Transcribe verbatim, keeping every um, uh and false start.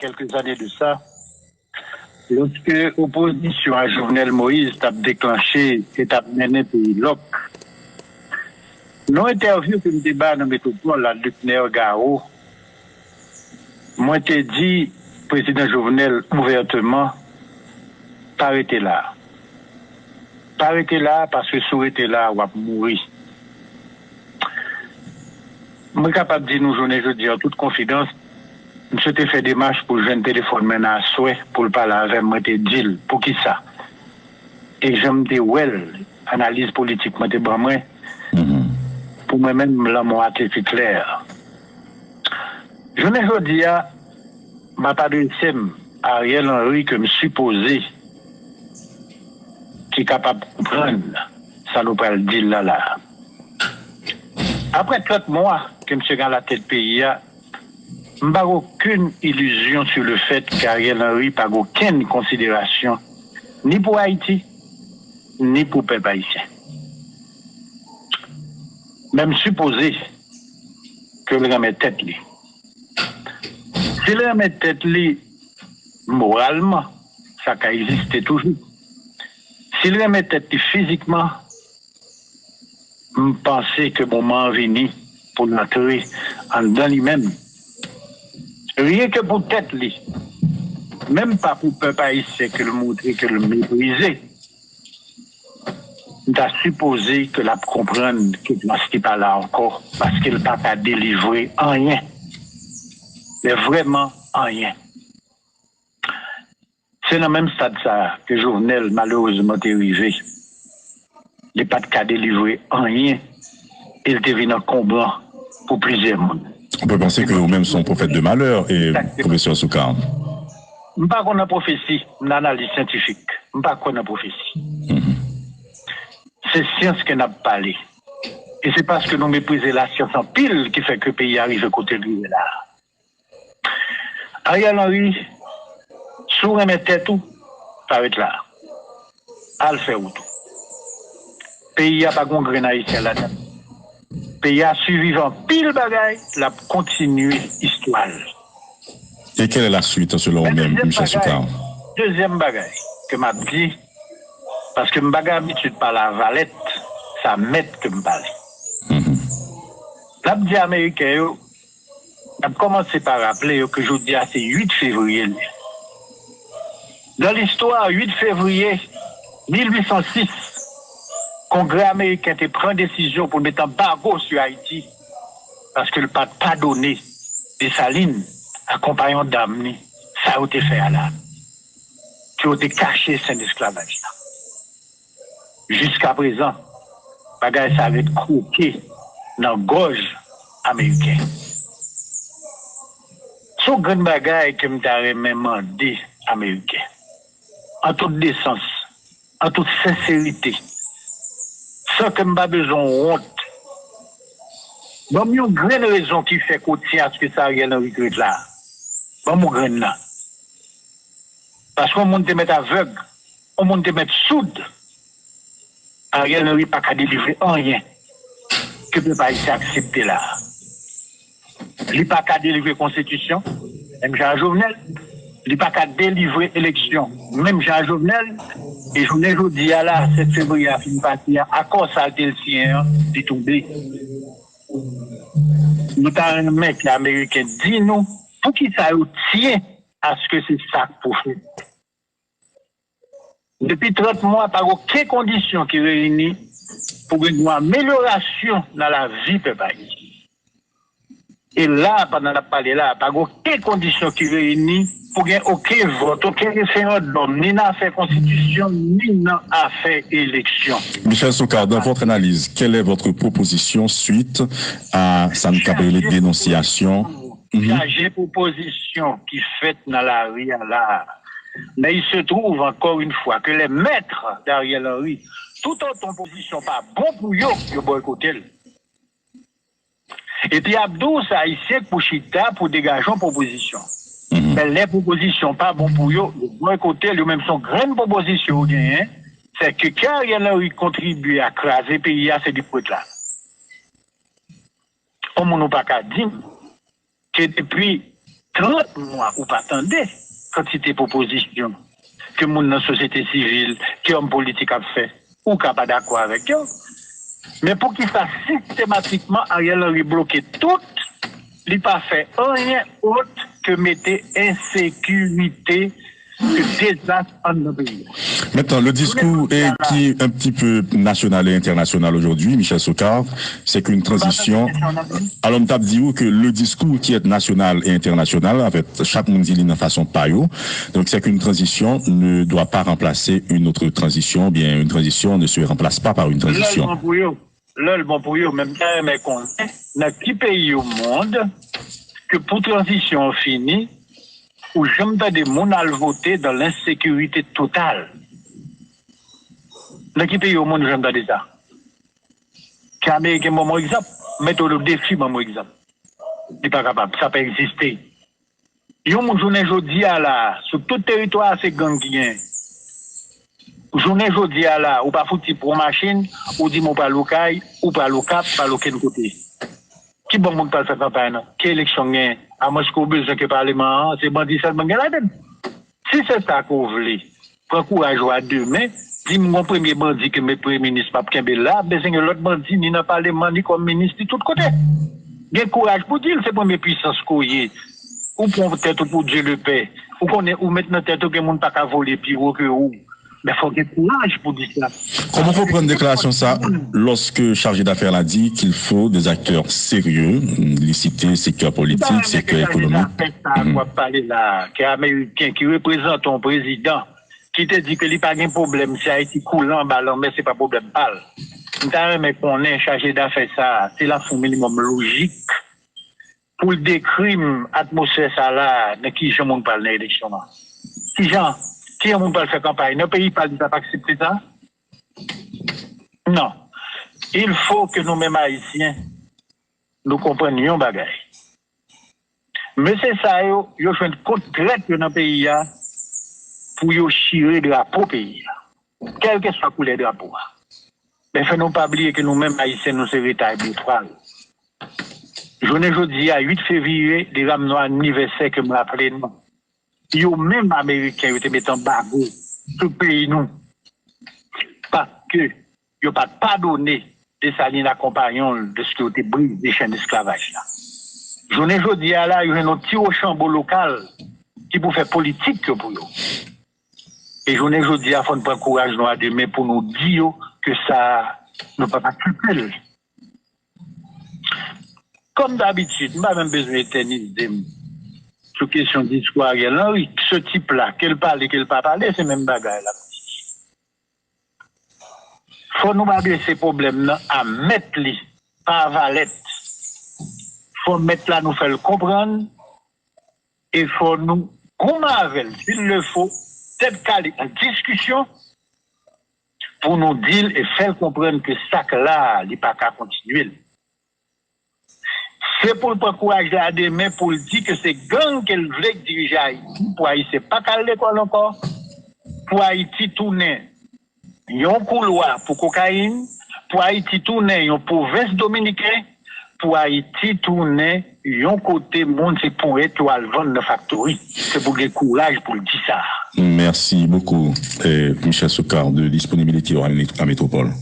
quelques années de ça, lorsque opozisyon a Jovenel Moïse t ap deklanche e t ap mennen peyi lòk. Nan entèvyou ke m te ba nan Metropole a Luckner Garreau, mwen te di prezidan Jovenel ouvèteman, pa rete la. Pa rete la, paske si w rete la, w ap mouri. Mwen kapab di nou jounen jodi an tout konfidans, misye te fè demach pou l jwenn telefòn mwen nan aswè pou l pale avè m, mwen te di l poukisa. E jan m te wè l, analiz politik mwen te ban mwen, pou mwen menm, lanmò a te pi klè. Jounen jodi a, m ap adrese m a Ariel Henry ke m sipoze ki kapab konprann sa nou pral di l la la. Apre trant mwa ke misye gen alatèt peyi a, m pa gen okenn ilizyon sou le fèt ke Ariel Henry pa gen okenn konsiderasyon ni pou Ayiti, ni pou pèp ayisyen. Men m sipoze ke l renmen tèt li. Si l renmen tèt li moralman, sa ka egziste toujou. Si l renmen tèt li fizikman, m panse ke moman an vini pou l antre anndan li menm. Ryen ke pou tèt li, menm pa pou pèp ayisyen ke l montre ke l meprize. M ta sipoze ke l ap konprann ke plas li pa la ankò, paske l pa ka delivre anyen. Men vrèman anyen. Se nan menm stad sa a ke Jovenel malerezman te rive. Li pa t ka delivre anyen e l te vin ankonbran pou plizyè moun. On peut penser que ou menm se yon pwofèt de malè, e pwofesè Soukar. M pa kwè nan pwofesi, m nan analiz syantifik. M pa kwè nan pwofesi. Se syans ke n ap pale. E se paske nou meprize lasyans anpil ki fè ke peyi a rive kote l rive la a. Ariel Henry, si w renmen tèt ou, pa ret la. Al fè wout ou. Peyi a pa gon grenn ayisyen ladan l. Peyi a siviv anpil bagay, l ap kontinye istwa l. Et quelle est la suite selon vous-même, Michel Soukar? Dezyèm bagay ke m ap di, paske m pa gen abitid pale a valèt, sa mèt ke m pale. N ap di Ameriken yo, n ap kòmanse pa raple yo ke jodi a se uit fevriye l ye. Dans l'histoire, uit fevriye mil uit san sis, Kongrè ameriken te pran desizyon pou l met anbago sou Ayiti, paske l pa t padone Desalin ak konpayon dam li sa yo te fè a la, ke yo te kache sèn esklavaj la. Jiskaprezan, bagay sa ret kwoke nan gòj Ameriken. Se yon grenn bagay ke m ta renmen mande Ameriken, an tout desans, an tout senserite, san ke m pa bezwen wont. Ban m yon grenn rezon ki fè ke w tyen aske se Ariel Henry ki ret la a. Ban m yon grenn nan. Paske yon moun te mèt avèg, yon moun te mèt soud. Ariel Henry pa ka delivre anyen ke pèp ayisyen aksepte la a. Li pa ka delivre konstitisyon, menm jan a Jovenel. Li pa ka delivre eleksyon, menm jan a Jovenel. E jounen jodi a la, sèt fevriye a fin pase a, akò sa l te l siyen an, li tonbe. Nou ta renmen ke Ameriken di nou poukisa yo tyen aske se sa k pou fèt. Depi trant mwa, pa gen okenn kondisyon ki reyini pou gen yon amelyorasyon nan lavi pèp ayisyen. E la, pandan n ap pale la, pa gen okenn kondisyon ki reyini pou gen okenn vòt, okenn referandòm, ni nan afè konstitisyon, ni nan afè eleksyon. Michel Soukar, dans votre analyse, quelle est votre proposition suite à sa n ka rele denonsyasyon? Chaje pwopozisyon ki fèt nan lari a la a. Mais il se trouve encore une fois que les maîtres d'Ariel Henry, tout autant pwopozisyon pa bon pou yo, yo bòykote l. Epi ap di w se Ayisyen k pou chita pou degaje yon pwopozisyon. Men lè pwopozisyon pa bon pou yo, yo bòykote l, yo menm se yon grenn pwopozisyon yo genyen, se ke, ke Ariel Henry kontribye a kraze peyi a, se li pou ret la. Yon moun ou pa ka di m ke depi trant mwa ou pa tande kantite pwopozisyon ke moun nan sosyete sivil, ke òm politik ap fè, ou ka pa dakò avèk yo. Men poukisa sistematikman Ariel Henry bloke tout, li pa fè anyen ot ke mete ensekirite, ke dezas anndan peyi a. Maintenant, le discours est, qui est un petit peu national et international aujourd'hui, Michel Soukar, c'est qu'une transition. Alors, m t ap di ou que le discours qui est national et international, avec chaque moun di li nan fason pa yo, donc c'est qu'une transition ne doit pas remplacer une autre transition, bien une transition ne se remplace pas par une transition. Lè l bon pou yo, lè l bon pou yo, men m ta renmen konnen nan ki peyi au monde ke pou tranzisyon an fini, ou janm tande moun al vote dans l'insécurité totale. Nan ki peyi au monde ou janm tande sa? Ke Ameriken ban mwen egzanp, mete w o defi ban mwen egzanp. Li pa kapab, sa pa egziste. Yon moun jounen jodi a la, sou tout teritwa a se gang ki genyen. Jounen jodi a la, ou pa fouti pran machin, ou di m ou pral Okay, ou pral Okap, pral okenn kote. Ki bank moun pral fè kanpay nan? Ki eleksyon genyen? Amwenske ou bezwen ke paleman an, se bandi sèlman gen ladann. Si se sa ke w vle, pran kouraj ou a de men, di m gon premye bandi ke m met premye minis m ap kenbe la, bezwen gen lòt bandi ni nan paleman, ni kòm minis, ni tout kote. Gen kouraj pou di l se premye pwisans ke w ye. Ou pran tèt ou pou Dieu le Père. Ou konnen ou met nan tèt ou gen moun pa ka vole pi wo ke ou. Men fò gen kouraj pou di sa. Comment comprendre déclaration ça lorsque chargé d'affaires là dit qu'il faut des acteurs sérieux, li site sektè politik, sektè ekonomik. Sa w ap pale la, ke Ameriken ki reprezante yon prezidan ki te di ke li pa gen pwoblèm si Ayiti koule anba lanmè, se pa pwoblèm pa l. M ta renmen konnen chaje dafè sa a, si l ap fè yon minimòm lojik pou l dekri m atmosfè sa la, nan ki jan moun pral nan eleksyon an. Ki jan, ki jan moun pral fè kanpay? Nan peyi pa l, li t ap aksepte sa? Non. Il faut que nou menm Ayisyen, nou konprann yon bagay. Mesye sa yo, yo jwenn kont trèt yo nan peyi a pou yo chire drapo peyi a. Kèlkeswa koulè drapo a. Men fè nou pa bliye ke nou menm Ayisyen, nou se retay boutwal. Jounen jodi a, uit fevriye, li rann nou anivèsè ke m raple nou. Yo menm Ameriken, yo te met anbago sou peyi nou. Paske yo pa t padone Desalin ak konpayon l dèske yo te brize chenn esklavaj la. Jounen jodi a la, yo jwenn yon ti wochanbo lokal ki pou fè politik yo pou yo. E jounen jodi a, fò n pran kouraj nou a de men pou nou di yo ke sa, nou p ap aksepte l. Kòm dabitid, m pa menm bezwen etènize m sou kesyon diskou Ariel Henry. Se tip la, ke l pale, ke l pa pale, se menm bagay la. Fò nou adrese pwoblèm nan a mèt li, pa a valèt. Fò mèt la nou fè l konprann, e fò nou goumen avè l, s'il le faut, tèt kale an diskisyon, pou nou di l e fè l konprann ke sa k la a, li pa ka kontinye l. Se pou l pran kouraj la demen pou l di ke se gang ke l vle k dirije Ayiti, pou Ayisyen pa ka al lekòl ankò, pou Ayiti tounen yon koulwa pou kokayin, pou Ayiti tounen yon pwovens dominiken, pou Ayiti tounen yon kote moun se ponyèt yo al vann nan faktori. Se pou l gen kouraj pou l di sa. Merci beaucoup, eh, Michel Soukar, de disponibilité à Métropole.